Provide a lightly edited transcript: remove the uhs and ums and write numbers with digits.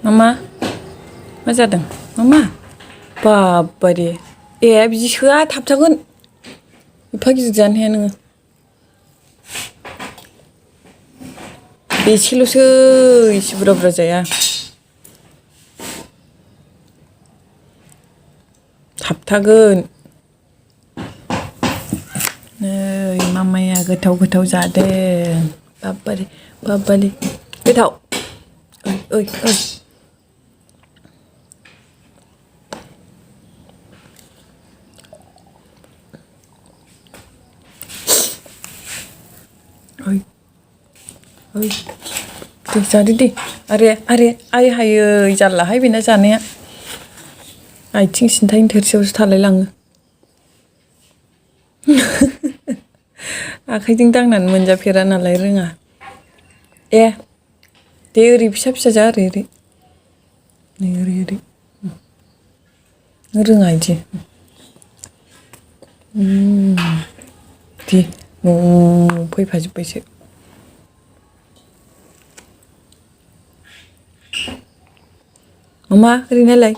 मामा मा जादों मामा बाबारे बिदि सोआ थाबथागोन एफा गिदिर जानो हाया नोङो एसेल'सो एसे बुरजा बुरजा जाया थाबथागोन नै मामाया गोथाव गोथाव जादों बाबारे बाबारे गोथाव ओइ दे जादो दे आरे आइ हायै जारलाहाय बेना जानाया आथिं सिन्थायनो थोरसियावसो थालायलाङो आखाइजों दांनानै मोनजाफेरा नालाय रोङा दे ओरै फिसा फिसा जा ओरै नै ओरै रोङा इदि दे फैफाजोब्बायसो मामा ओरै नायलाय